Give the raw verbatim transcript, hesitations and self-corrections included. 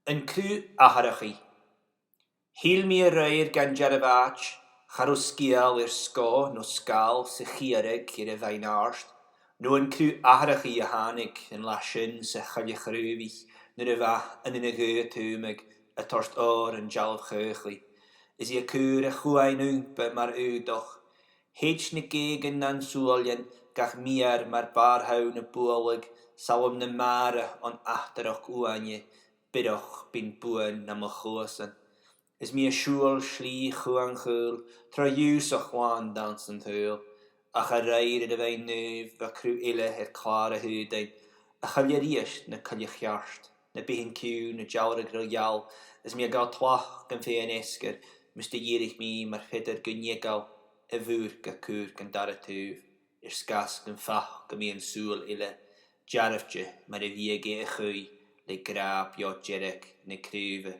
An cruth atharrachaidh. Thill mi a-raoir gun dearbh àite, cha robh sgeul air sgòth no sgal sa chiaradh air a' bheinn àrd, no an cruth atharrachaidh a thàinig an là sin sa choille chraobhaich nuair a bha an aon ghaoth-tumadh a' toirt òran dealbh-chaochail, is i a' cur a' chuain ùmpa mar aodach. Thèid na geugan nan sùilean gach meur mar bàrr-thonn a' bualadh, salm na mara on ataireachd uaine, biorach binn buan nam chluasan. Is mi a' siubhal slighe chuan chaol, tro ionnsachadh làn dannsa an t-saoghail, ach a-raoir air a' bheinn naomh bha cruth eile air clàr a h-aodainn, a' coille a-rithist na coille cheart, na beathan ciùin a' dealradh ro gheal, is mi a' gabhail tlachd gum faighinn feasgar mus do dh'fhìrich mi mar pheadar gun eagal a' bhùrn a' cur gun dara taobh, air sgàth 's gum faca mi an saoghal eile, dearbhte mar a bhiodh e a' chaoidh le gràdh beò dearg na craoibhe.